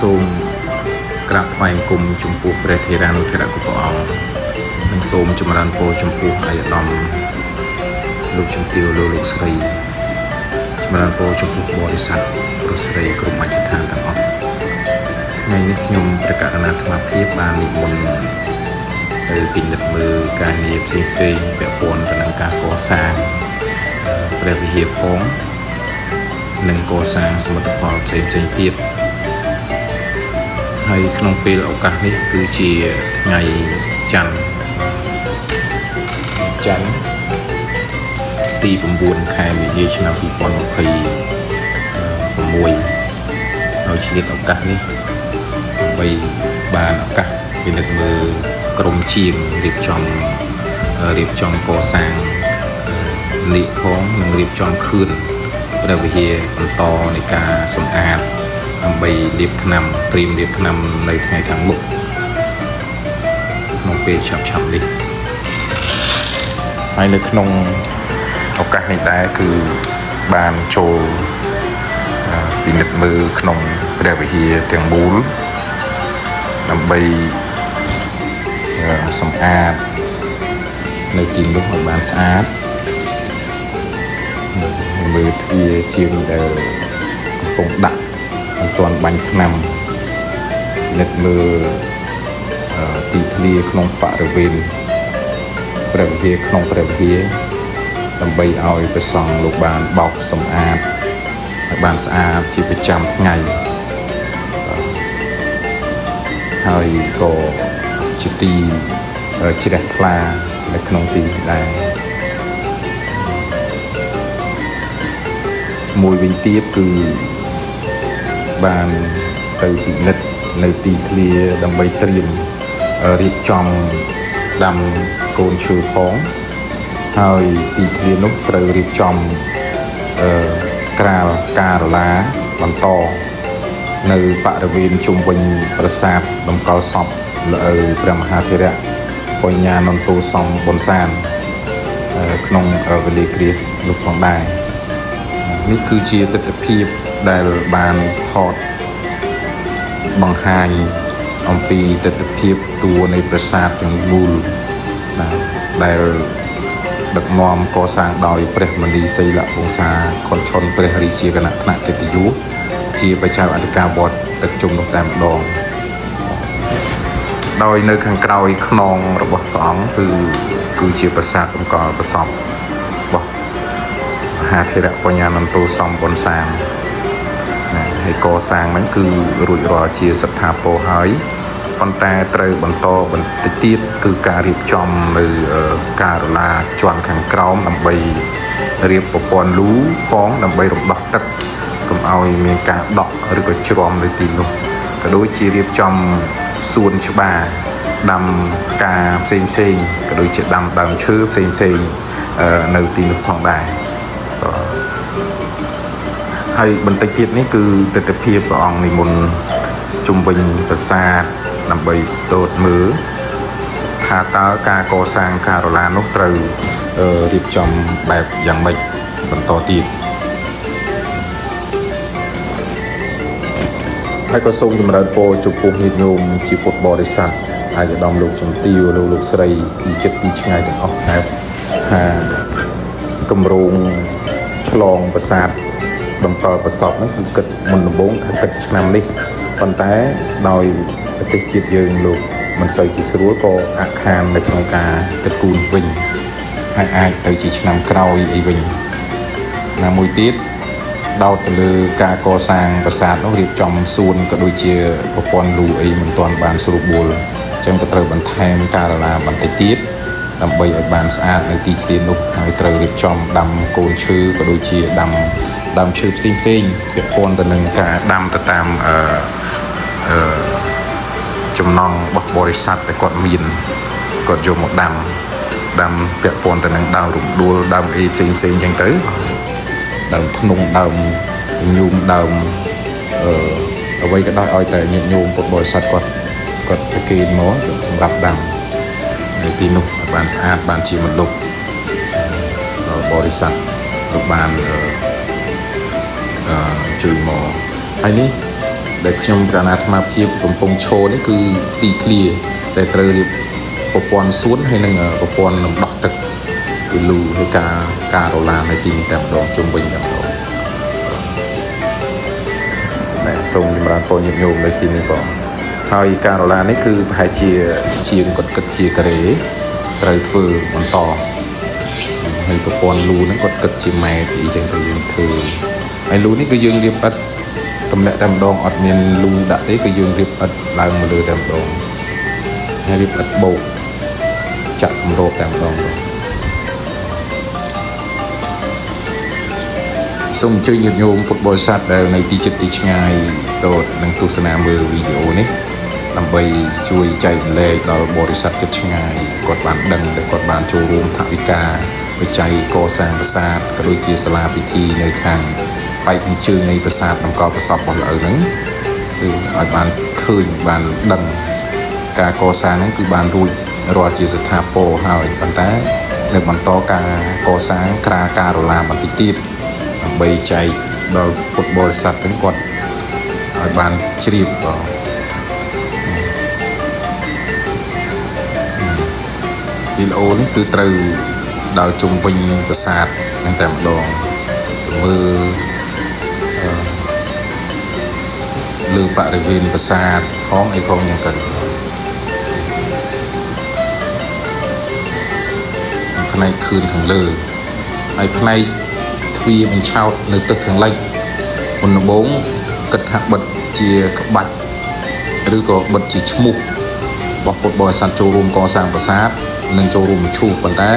សូមក្រាបថ្វាយបង្គំចំពោះព្រះធេរានុធរៈគ្រប់ព្រះអង្គនិងសូមចម្រើនពរចំពោះអាយដាមលោកជំទាវលោកលោកស្រីចម្រើនពរចំពោះបរិស័ទប្រុសស្រីគ្រប់មជ្ឈដ្ឋានទាំងអស់ថ្ងៃនេះខ្ញុំព្រះករុណាអាត្មាភាពបាននិមន្តទៅពិនិត្យមើលការងារផ្សេងៗពាក់ព័ន្ធទៅនឹងការកសាងព្រះវិហារផងនិងកសាងសមិទ្ធផលផ្សេងៗទៀត ហើយក្នុងពេលឱកាសនេះគឺជាថ្ងៃច័ន្ទច័ន្ទទី9ខែមីនាឆ្នាំ2026ហើយឆ្លៀតឱកាសនេះដើម្បីបានឱកាសពិនិត្យមើលក្រុមជាងរៀបចំរៀបចំកសាងនាគផងនិងរៀបចំខឿនព្រះវិហារបន្តនៃការសម្អាតដើម្បីលាបថ្នាំត្រៀមលាបថ្នាំនៅថ្ងៃខាងមុខក្នុងពេលឆាប់ៗនេះហើយនៅក្នុងឱកាសនេះដែរគឺបានចូលពិនិត្យមើលក្នុងព្រះវិហារទាំងមូលដើម្បីសម្អាតនៅទីនោះឲ្យបានស្អាតហើយមើលទ្វារជាងដែលកំពុងដាក់មិនទាន់បាញ់ថ្នាំពិនិត្យមើលទីធ្លាក្នុងបរិវេណព្រះវិហារក្នុងព្រះវិហារដើម្បីឲ្យព្រះសង្ឃលោកបានបោកសម្អាតឲ្យបានស្អាតជាប្រចាំថ្ងៃហើយក៏ជាទីជ្រះថ្លានៅក្នុងទីនេះដែរមួយវិញទៀតគឺបានទៅពិនិត្យនៅទីធ្លាដើម្បីត្រៀមរៀបចំដាំកូនឈើផងហើយទីធ្លានោះត្រូវរៀបចំអឺក្រាលការឡាបន្តនៅបរិវេណជុំវិញប្រាសាទតម្កល់សពល្ឪព្រះមហាធរៈបញ្ញានន្ទោសំប៊ុនសានក្នុងវេលាគ្រានោះផងដែរនេះគឺជាទស្សនភាពដែលបានថតបង្ហាញអំពីទស្សនភាពតួនៃប្រាសាទទាំងមូលណាដែលដឹកនាំកសាងដោយព្រះមនីសីលវង្សាខុនឆុនព្រះរាជាគណៈថ្នាក់កិត្តិយសជាព្រះចៅអធិការវត្តទឹកជុំនោះតែម្ដងដោយនៅខាងក្រោយខ្នងរបស់ព្រះអង្គគឺជាប្រាសាទតម្កល់ប្រសពរបស់មហាធរៈបញ្ញានន្ទោសំប៊ុនសានណាហើយកសាងហ្នឹងគឺរួចរាល់ជាស្ថាពរហើយប៉ុន្តែត្រូវបន្តបន្តិចទៀតគឺការរៀបចំនៅការឡាជាន់ខាងក្រោមដើម្បីរៀបប្រព័ន្ធលូផងដើម្បីរំដោះទឹកកុំឲ្យមានការដក់ឬក៏ជ្រំនៅទីនោះក៏ដូចជារៀបចំសួនច្បារដាំផ្កាផ្សេងផ្សេងក៏ដូចជាដាំដើមឈើផ្សេងផ្សេងនៅទីនោះផងដែរហើយបន្តិចទៀតនេះគឺទស្សនភាពព្រះអង្គនិមន្តជុំវិញប្រាសាទដើម្បីទតមើលថាតើការកសាងការ៉ូឡានោះត្រូវរៀបចំបែបយ៉ាងម៉េចបន្តទៀតហើយក៏សូមចម្រើនពរចំពោះញាតិញោមជាពុទ្ធបរិស័ទអាយដាមលោកជំទាវលោកលោកស្រីទីចិត្តទីឆ្ងាយទាំងអស់ដែលថាគម្រោងឆ្លងប្រាសាទតម្កល់ប្រសពហ្នឹងគឺគិតមុនដំបូងថាគិតឆ្នាំនេះប៉ុន្តែដោយប្រទេសជាតិយើងលោកមិនសូវជាស្រួលក៏អាក់ខាននៅក្នុងការគិតគូរវិញហើយអាចទៅជាឆ្នាំក្រោយអីវិញណាមួយទៀតដោតទៅលើការកសាងប្រាសាទនោះរៀបចំសួនក៏ដូចជាប្រព័ន្ធលូអីមិនទាន់បានស្រួលបួលអញ្ចឹងក៏ត្រូវបន្ថែមការឡាបន្តិចទៀតដើម្បីឲ្យបានស្អាតនៅទីធ្លានោះហើយត្រូវរៀបចំដាំកូនឈើក៏ដូចជាដាំដើមឈើផ្សេងផ្សេងពាក់ព័ន្ធទៅនឹងការដាំទៅតាមអឺអឺចំណង់របស់បរិស័ទដែលគាត់មានគាត់យកមកដាំដាំពាក់ព័ន្ធទៅនឹងដើមរំដួលដើមអីផ្សេងផ្សេងអញ្ចឹងទៅដើមធ្នង់ដើមញូងដើមអឺអ្វីក៏ដោយឲ្យតែញាតិញោមពុទ្ធបរិស័ទគាត់គាត់ប្រគេនមកសម្រាប់ដាំនៅទីនោះឲ្យបានស្អាតបានជាមណ្ឌលបរិស័ទលោកបានអឺជួយមកហើយនេះ ដែលខ្ញុំកណាអាត្មាភាពកំពុងឈរនេះគឺទីធ្លាដែលត្រូវរៀបប្រព័ន្ធសួនហើយនិងប្រព័ន្ធរំដោះទឹកពីលូហើយការការរឡានៅទីនេះតែម្ដងជុំវិញតែម្ដងណែសូមចម្រើនពរញាតិញោមនៅទីនេះបងហើយការរឡានេះគឺប្រហែលជាជាងគាត់គិតជាការ៉េត្រូវធ្វើបន្តហើយប្រព័ន្ធលូហ្នឹងគាត់គិតជាម៉ែត្រអីចឹងទៅយើងធ្វើហើយលូនេះគឺយើងរៀបឥដ្ឋទម្លាក់តែម្ដងអត់មានលូដាក់ទេគឺយើងរៀបឥដ្ឋឡើងមកលើតែម្ដងហើយរៀបឥដ្ឋបូកចាក់គម្របតែម្ដងបងសូមអញ្ជើញញាតិញោមពុទ្ធបរិស័ទដែលនៅទីជិតទីឆ្ងាយទៅនឹងទស្សនាមើលវីដេអូនេះដើម្បីជួយចែករំលែកដល់បរិស័ទជិតឆ្ងាយគាត់បានដឹងដែលគាត់បានចូលរួមថវិកាបច្ច័យកសាងប្រាសាទក៏ដូចជាសាលាពិធីនៅខាងប៉ែកខាងជើងនៃប្រាសាទតម្កល់ប្រសពរបស់លោកឪហ្នឹងគឺឲ្យបានឃើញបានដឹងការកសាងហ្នឹងគឺបានរួចរាល់ជាស្ថាពរហើយប៉ុន្តែនៅបន្តការកសាងក្រាលការរឡាបន្តិចទៀតដើម្បីចែកដល់ពុទ្ធបរិស័ទទាំងគាត់ឲ្យបានជ្រាបបងវីដេអូនេះគឺត្រូវដល់ជុំវិញប្រាសាទហ្នឹងតែម្ដងទៅមើលលើបរិវេណប្រាសាទផងអីផងយ៉ាងទៅផ្នែកខឿនខាងលើហើយផ្នែកទ្វារបញ្ឆោតនៅទិសខាងលិចមុនដំបូងគិតថាបិទជាក្បាច់ឬក៏បិទជាឈ្មោះរបស់ពុទ្ធបរិស័ទចូលរួមកសាងប្រាសាទនិងចូលរួមមឈូសប៉ុន្តែ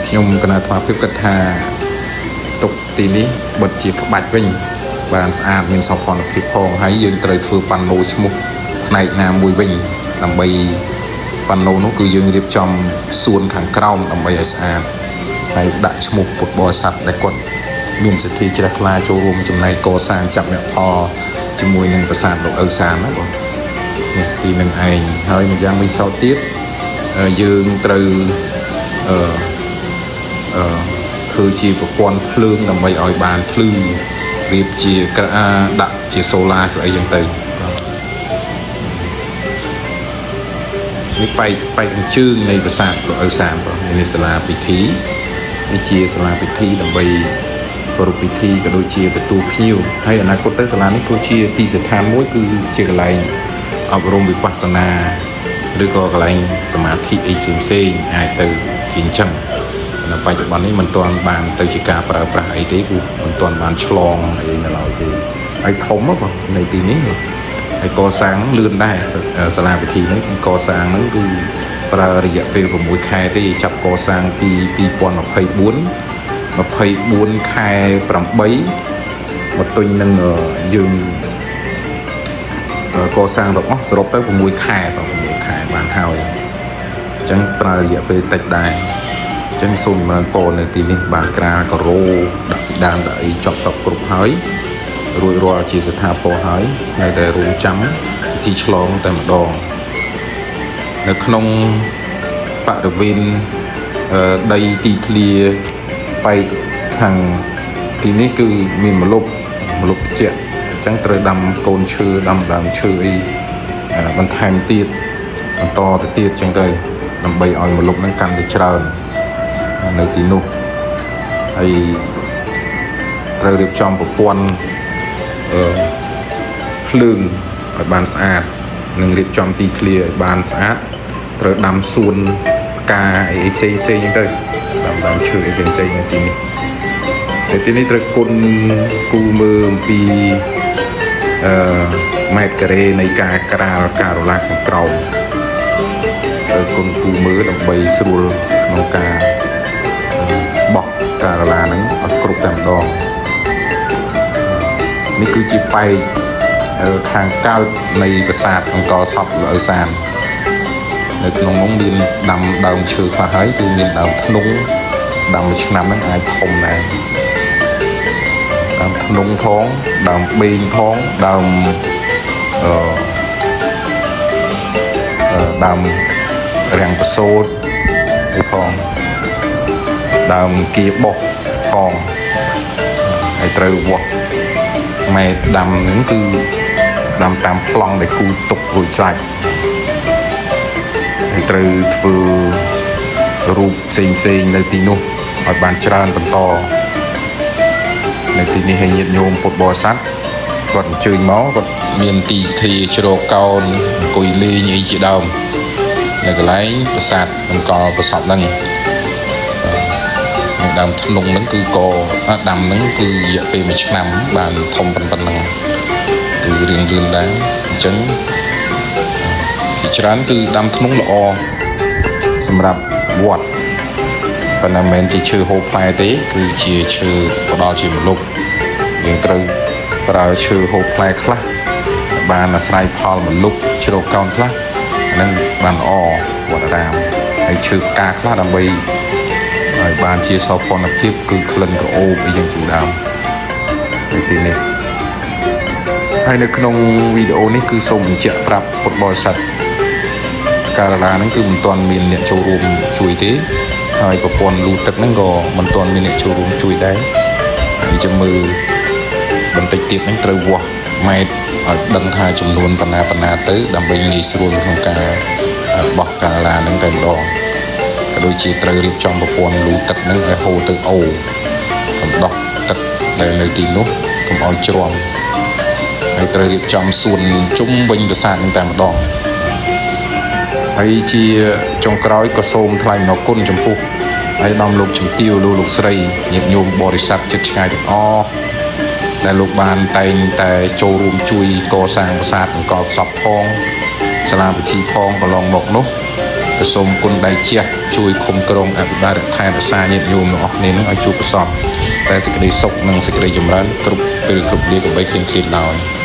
ខ្ញុំគណៈអាត្មាភាពគិតថាទុកទីនេះបិទជាក្បាច់វិញបានស្អាតមានសោភ័ណភាពផងហើយយើងត្រូវធ្វើប៉ាណូឈ្មោះផ្នែកណាមួយវិញដើម្បីប៉ាណូនោះគឺយើងរៀបចំសួនខាងក្រោមដើម្បីឲ្យស្អាតហើយដាក់ឈ្មោះពុទ្ធបរិស័ទដែលគាត់មានសទ្ធាជ្រះថ្លាចូលរួមចំណែកកសាងចាប់មគ្គផលជាមួយនឹងប្រាសាទលោកឪសានណាបងនេះទីនឹងឯងហើយម្យ៉ាងវិញសោតទៀតយើងត្រូវអឺអឺធ្វើជាប្រព័ន្ធភ្លើងដើម្បីឲ្យបានភ្លឺរៀបជាក្រាដាក់ជាសូឡាស្អីចឹងទៅនេះបែកបែកជើងនៃប្រាសាទលោកឪសានបងនេះសាលាពិធីនេះជាសាលាពិធីដើម្បីប្រារព្ធពិធីក៏ដូចជាទទួលភ្ញៀវហើយអនាគតទៅសាលានេះក៏ជាទីស្ថានមួយគឺជាកន្លែងអប់រំវិបស្សនាឬក៏កន្លែងសមាធិអីផ្សេងៗអាចទៅជាអញ្ចឹងនៅបច្ចុប្បន្ននេះមិនទាន់បានទៅជាការប្រើប្រាស់អីទេព្រោះមិនទាន់បានឆ្លងអីនៅឡើយទេហើយធំហ៎បងនៅទីនេះហើយកសាងលឿនដែរសាលាពិធីនេះកសាងហ្នឹងគឺប្រើរយៈពេល6ខែទេចាប់កសាងពី2024 24ខែ8មកទុញនឹងយើងកសាងទាំងអស់សរុបទៅ6ខែបាទ6ខែបានហើយអញ្ចឹងប្រើរយៈពេលតិចដែរអញ្ចឹងសូមចម្រើនពរនៅទីនេះបានក្រាលការ៉ូដាក់ពីដើមដាក់អីចប់សពគ្រប់ហើយរួចរាល់ជាស្ថាពរហើយនៅតែរងចាំពិធីឆ្លងតែម្ដងនៅក្នុងបរិវេណដីទីធ្លាបែកខាងទីនេះគឺមានម្លប់ម្លប់ត្រជាក់អញ្ចឹងត្រូវដាំកូនឈើដាំដើមឈើអីបន្ថែមទៀតបន្តទៅទៀតអញ្ចឹងទៅដើម្បីឲ្យម្លប់ហ្នឹងកាន់តែច្រើននៅទីនោះហើយត្រូវរៀបចំប្រព័ន្ធអឺភ្លើងឲ្យបានស្អាតនិងរៀបចំទីធ្លាឲ្យបានស្អាតត្រូវដាំសួនផ្កាអីផ្សេងផ្សេងអញ្ចឹងទៅដាំដើមឈើអីផ្សេងផ្សេងនៅទីនេះតែទីនេះត្រូវគុណគូមើលអំពីអឺម៉ែត្រការ៉េនៃការក្រាលការរឡាខាងក្រោមត្រូវគុណគូមើលដើម្បីស្រួលក្នុងការបោះការរឡាហ្នឹងឲ្យគ្រប់តែម្ដងនេះគឺជាប៉ែកខាងកើតនៃប្រាសាទអង្គរសពលោកឪសាននៅក្នុងនោះមានដាំដើមឈើខ្លះហើយគឺមានដើមធ្នង់ដើមមួយឆ្នាំហ្នឹងអាចធំដែរដើមធ្នង់ផងដើមបេងផងដើមអឺដើមរាំងប្រសូតអីផងដើមគៀបោះផងហើយត្រូវវាស់ ម៉ែដាំហ្នឹងគឺដាំតាមប្លង់ដែលគូទុករួចស្រេចហើយត្រូវធ្វើរូបផ្សេងផ្សេងៗនៅទីនោះឲ្យបានច្រើនបន្តនៅទីនេះឲ្យញាតិញោមពុទ្ធបរិស័ទគាត់អញ្ជើញមកគាត់មានទីធាជ្រកកោនអង្គុយលេងអីជាដើមនៅកន្លែងប្រាសាទតម្កល់ប្រសពហ្នឹងនៅដើមធ្នង់ហ្នឹងគឺក៏ដាំហ្នឹងគឺរយៈពេល1ឆ្នាំបានធំប៉ុណ្ណឹងគឺរៀងលឿនដែរអញ្ចឹងពីច្រើនគឺដាំធ្នង់ល្អសម្រាប់វត្តប៉ុន្តែមិនមែនជាឈើហូបផ្លែទេគឺជាឈើផ្ដល់ជាម្លប់យើងត្រូវប្រើឈើហូបផ្លែខ្លះបានអាស្រ័យផលម្លប់ជ្រកកោនខ្លះអាហ្នឹងបានល្អវត្តអារាមហើយឈើផ្កាខ្លះដើម្បីឲ្យបានជាសោភ័ណភាពគឺក្លិនក្រអូបអីយ៉ាងជាដើមនៅទីនេះហើយនៅក្នុងវីដេអូនេះគឺសូមបញ្ជាក់ប្រាប់ពុទ្ធបរិស័ទការាឡាហ្នឹងគឺមិនទាន់មានអ្នកចូលរួមជួយទេហើយប្រព័ន្ធលូទឹកហ្នឹងក៏មិនទាន់មានអ្នកចូលរួមជួយដែរហើយចាំមើលបន្តិចទៀតហ្នឹងត្រូវវាស់ម៉ែត្រឲ្យដឹងថាចំនួនប៉ុណ្ណាប៉ុណ្ណាទៅដើម្បីងាយស្រួលក្នុងការបោះការាឡាហ្នឹងតែម្ដងក៏ដូចជាត្រូវរៀបចំប្រព័ន្ធលូទឹកហ្នឹងឲ្យហូរទៅអូកំដោះទឹកដែលនៅទីនោះកុំឲ្យជ្រាំហើយត្រូវរៀបចំសួនជុំវិញប្រាសាទហ្នឹងតែម្ដង ហើយជាចុងក្រោយក៏សូមថ្លែងអំណរគុណចំពោះឯកឧត្តមលោកជំទាវលោកលោកស្រីញាតិញោមបរិស័ទជិតឆ្ងាយទាំងអស់ដែលលោកបានតែងតែចូលរួមជួយកសាងប្រាសាទអង្គរសពផងសាលាពិធីផងកន្លងមកនោះក៏សូមគុណដៃជះជួយឃុំក្រងអភិបាលថែរក្សាញាតិញោមទាំងអស់គ្នានឹងឲ្យជួបប្រសពតែសេចក្តីសុខនិងសេចក្តីចម្រើនគ្រប់ពេលគ្រប់វេលាកុំបីឃ្លៀងឃ្លាតឡើយ។